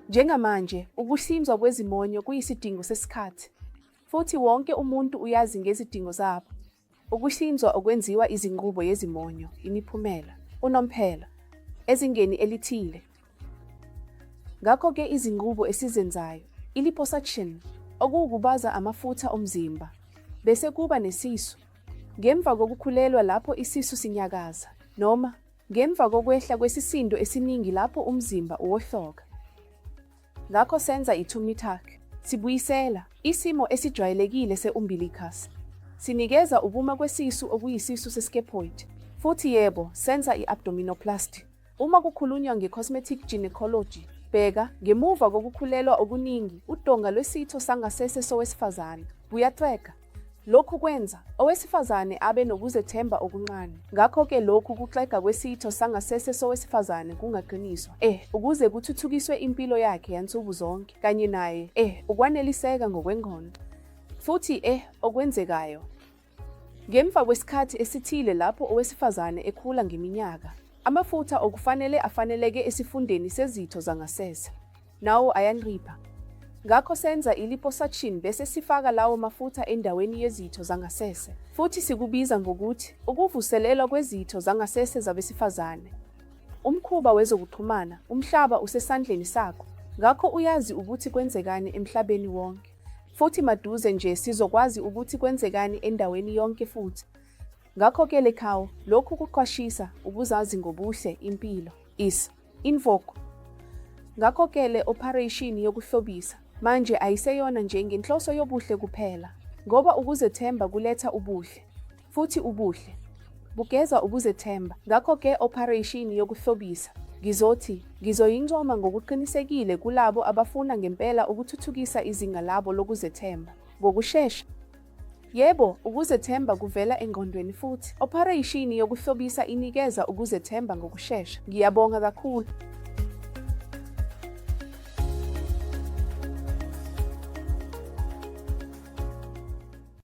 Njengamanje, ukuhlinzwa kwezimonyo kuyisidingo sesikhathi, futhi wonke umuntu uyazi ngezidingo zabo. Ukuhlinzwa okwenziwa izinqubo yezimonyo, imiphumela, unomphela, ezingeni elithile. Ngakho-ke izinqubo esizenzayo, i-liposuction, okuwukubaza amafutha omzimba, bese kuba nesisu, ngemva kokukhulelwa lapho isisu sinyakaza, noma ngemva kokwehla kwesisindo esiningi lapho umzimba uwohloka. Ngakho senza i-tummy tuck, sibuyisela isimo esijwayelekile se-umbilicus. Sinikeza ukuma kwesisu okuyisisu se-scaphoid. Futhi yebo, senza i-abdominoplasty. Uma kukhulunywa nge-cosmetic gynecology, bheka, ngemuva kokukhulelwa okuningi, udonga lwesitho sangasese sowesifazane buyaxega. Lokhu kwenza owesifazane abe nokuzethemba okuncane. Ngakho-ke lokhu kuxega kwesitho sangasese sowesifazane kungaqiniswa eh ukuze kuthuthukiswe impilo yakhe yansuku zonke kanye naye eh ukwaneliseka ngokwengqondo. Futhi eh okwenzekayo Ngemva kwesikhathi esithile lapho owesifazane ekhula ngeminyaka, amafutha okufanele afaneleke esifundeni sezitho zangasese nawo ayanqipha. Ngakho senza i-liposuction bese sifaka lawo mafutha endaweni yezitho zangasese futhi sikubiza ngokuthi ukuvuselelwa kwezitho zangasese zabesifazane. Umkhuba wezokuxhumana, umhlaba usesandleni sakho, ngakho uyazi ukuthi kwenzekani emhlabeni wonke. Futhi maduze nje sizokwazi ukuthi kwenzekani endaweni yonke futhi. Ngakho-ke lekhawu, lokhu kuqwashisa, ukuzazi ngobuhle, impilo, is. Invoke. Ngakho-ke le ophareyishini yokuhlobisa, manje ayiseyona nje ngenhloso yobuhle kuphela, ngoba ukuzethemba kuletha ubuhle, futhi ubuhle bugeza ukuzethemba. Ngakho-ke ophareyishini yokuhlobisa, ngizothi, ngizoyincoma ngokuqinisekile kulabo abafuna ngempela ukuthuthukisa izinga labo lokuzethemba ngokushesha. Yebo, ukuzethemba kuvela engqondweni futhi ophareyishini yokuhlobisa inikeza ukuzethemba ngokushesha. Ngiyabonga kakhulu.